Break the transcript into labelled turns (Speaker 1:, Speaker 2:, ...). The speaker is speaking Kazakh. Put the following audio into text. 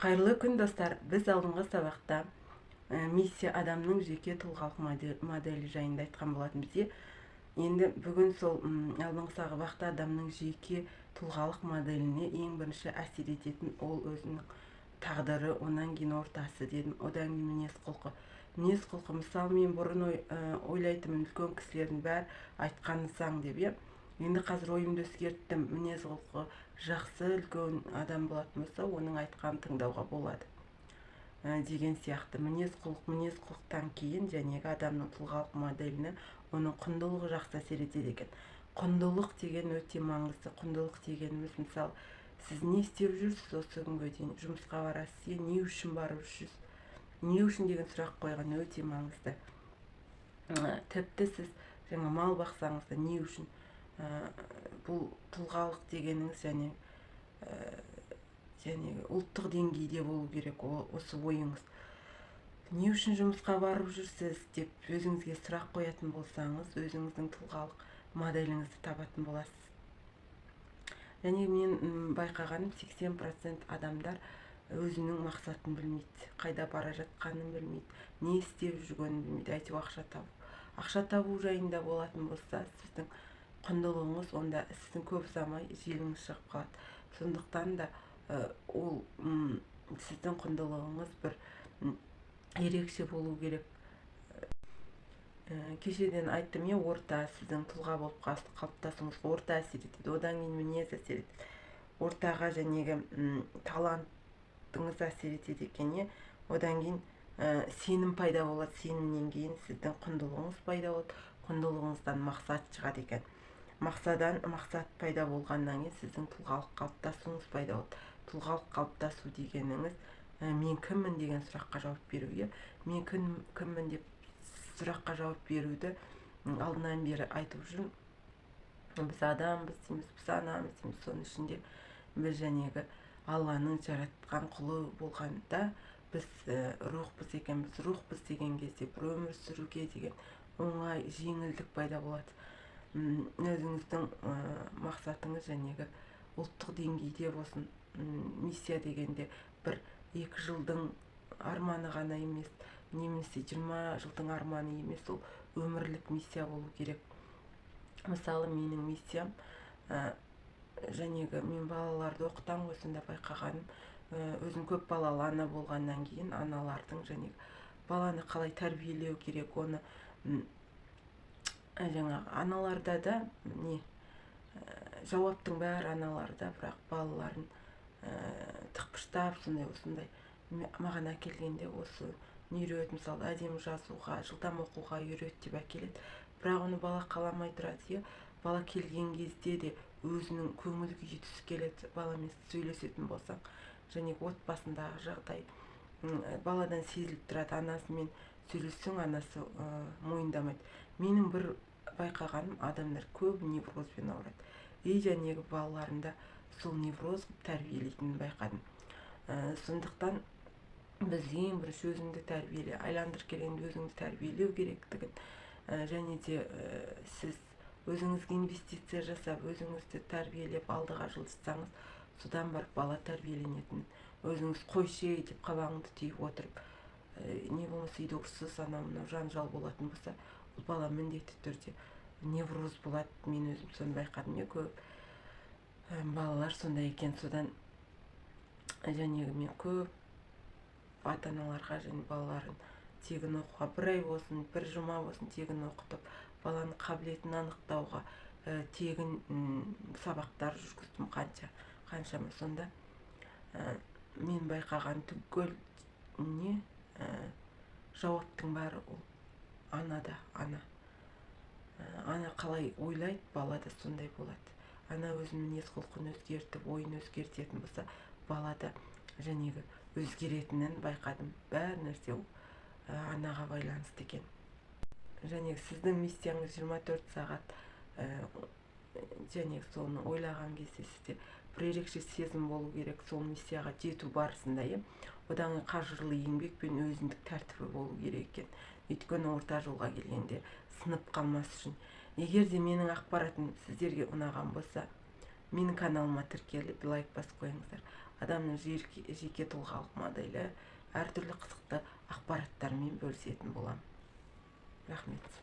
Speaker 1: Қайырлы күн, достар! Біз алдыңғы сабақта миссия, адамның жеке тұлғалық моделі жайында айтқан болатынбыз, иә. Енді бүгін сол алдыңғы сабақта адамның жеке тұлғалық моделіне ең бірінші әсер ететін ол өзінің тағдыры, онан кейін ортасы дедім, одан кейін мінез құлқы. Мінез құлқы, мысалы, мен бұрын ойлайтынмын, үлкен кісілердің бәрі айтқаны заң деп, иә. Енді қазір ойымды өзгерттім. Мінез құлқы жақсы үлкен адам болатын болса, оның айтқанын тыңдауға болады деген сияқты. Мінез құлық, мінез құлықтан кейін жәнегі адамның тұлғалық моделіне оның құндылығы жақсы әсер етеді екен. Құндылық деген өте маңызды. Құндылық дегеніміз, мысалы, сіз не істеп жүрсіз осы күнге дейін? Жұмысқа барасыз, иә, не үшін барып жүрсіз? Не үшін деген сұрақ қойған өте маңызды. Тіпті сіз жаңа мал бақсаңыз да, не үшін? Бұл тұлғалық дегеніңіз және ұлттық деңгейде болу керек осы ойыңыз. Не үшін жұмысқа барып жүрсіз деп өзіңізге сұрақ қоятын болсаңыз, өзіңіздің тұлғалық моделіңізді табатын боласыз. Және мен байқағаным, 80% адамдар өзінің мақсатын білмейді, қайда бара жатқанын білмейді, не істеп жүргенін білмейді, әйтеуір ақша табу. Ақша табу жайында болатын болса сіздің құндылығыңыз, онда сіздің көп ұзамай желіңіз шығып қалады. Сондықтан да ол сіздің құндылығыңыз бір ерекше болу керек. Кешеден айттым, иә, орта, сіздің тұлға болып қалыптасуыңызға орта әсер етеді, одан кейін мінез әсер етеді, ортаға жәнегі талантыңыз әсер етеді екен, иә. Одан кейін сенім пайда болады, сенімнен кейін сіздің құндылығыңыз пайда болады, құндылығыңыздан мақсат шығады екен. Мақсат пайда болғаннан кейін сіздің тұлғалық қалыптасуыңыз пайда болады. Тұлғалық қалыптасу дегеніңіз мен кіммін деген сұраққа жауап беру, иә. Мен кіммін деп сұраққа жауап беруді алдынан бері айтып жүрмін. Біз адамбыз дейміз, біз анамыз дейміз, соның ішінде біз жәнегі Алланың жаратқан құлы болғанда, біз рухпыз екенбіз. Рухпыз деген кезде бір өмір сүруге деген оңай жеңілдік пайда болады. Өзіңіздің мақсатыңыз жәнегі ұлттық деңгейде болсын. Миссия дегенде бір екі жылдың арманы ғана емес, немесе 20 жылдың арманы емес, ол өмірлік миссия болу керек. Мысалы, менің миссиям жәнегі мен балаларды оқытамын ғой, сонда байқағаным, өзім көп балалы ана болғаннан кейін, аналардың және баланы қалай тәрбиелеу керек, оны жаңағы аналарда да не жауаптың бәрі аналарда, бірақ балаларын тықпыштап, сондай осындай маған әкелгенде осы не үйрет, мысалы, әдемі жазуға, жылдам оқуға үйрет деп әкеледі, бірақ оны бала қаламай тұрады, иә. Бала келген кезде де өзінің көңіл күйі түсіп келеді. Баламен сөйлесетін болсаң, және отбасындағы жағдай баладан сезіліп тұрады. Анасымен сөйлессең, анасы мойындамайды. Менің бір байқағаным, адамдар көп неврозбен ауырады и жәнегі балаларында сол невроз қылып тәрбиелейтінін байқадым. Сондықтан біз ең бірінші өзіңді тәрбиеле, айландырып келгенде өзіңді тәрбиелеу керектігін, және де сіз өзіңізге инвестиция жасап, өзіңізді тәрбиелеп алдыға жылжытсаңыз, содан барып бала тәрбиеленетін. Өзіңіз қойшы ей деп қабағыңды түйіп отырып, не болмаса үйде ұрсыс, анау мынау жанжал болатын болса, ол бала міндетті түрде невроз болады. Мен өзім соны байқадым, иә, көп балалар сондай екен. Содан жәнегі мен көп ата аналарға және балаларын тегін оқуға, бір ай болсын, бір жұма болсын, тегін оқытып, баланың қабілетін анықтауға тегін сабақтар жүргіздім қанша қаншама. Сонда мен байқаған түгел не жауаптың бәрі ол анада. Ана қалай ойлайды, бала да сондай болады. Ана өзінің мінез құлқын өзгертіп, ойын өзгертетін болса, бала да жәнегі өзгеретінін байқадым. Бәр нәрсе анаға байланысты екен. Және сіздің миссияңыз 24 сағат және соны ойлаған кезде сізде бір ерекше сезім болу керек сол миссияға жету барысында, иә. Одан кейін қажырлы еңбек пен өзіндік тәртібі болу керек екен, өйткені орта жолға келгенде сынып қалмас үшін. Егер де менің ақпаратым сіздерге ұнаған болса, менің каналыма тіркеліп, лайк басып қойыңыздар. Адамның жеке тұлғалық моделі, әртүрлі қызықты ақпараттармен бөлісетін боламын. Рахмет.